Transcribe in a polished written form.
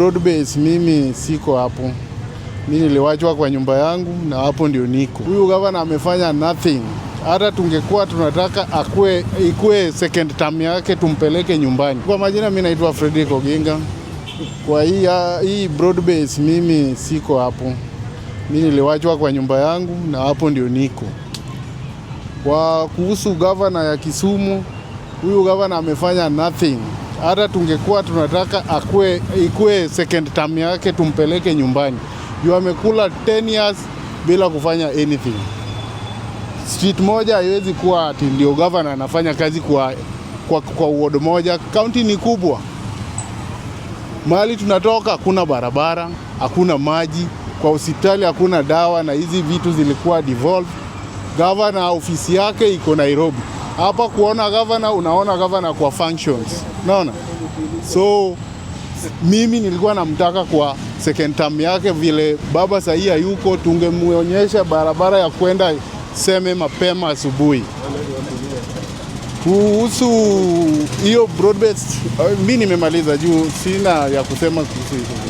Broad base, mimi siko hapo. Mi niliwachwa kwa nyumba yangu na hapo ndio niko. Huyu gavana amefanya nothing. Hata tungekuwa tunataka akue ikue second term yake tumpeleke nyumbani. Kwa majina, mi naitwa Frederick Oginga. Kwa hii broad base, mimi siko hapo. Mi niliwachwa kwa nyumba yangu na hapo ndio niko. Kwa kuhusu gavana ya Kisumu, huyu gavana amefanya nothing. Hata tungekuwa tunataka akue ikue second term yake tumpeleke nyumbani. Juu amekula 10 years bila kufanya anything. Street moja haiwezi kuwa ati ndio gavana anafanya kazi kwa ward moja. County ni kubwa. Mahali tunatoka hakuna barabara, hakuna maji, kwa hospitali hakuna dawa, na hizi vitu zilikuwa devolved. Gavana ofisi yake iko Nairobi. Hapa kuona gavana, unaona gavana kwa functions, unaona. So mimi nilikuwa namtaka kwa second term yake, vile baba sahii hayuko, tungemuonyesha barabara ya kwenda Seme mapema asubuhi. Kuhusu hiyo broad based, mi nimemaliza juu sina ya kusema kuhusu hizo vitu.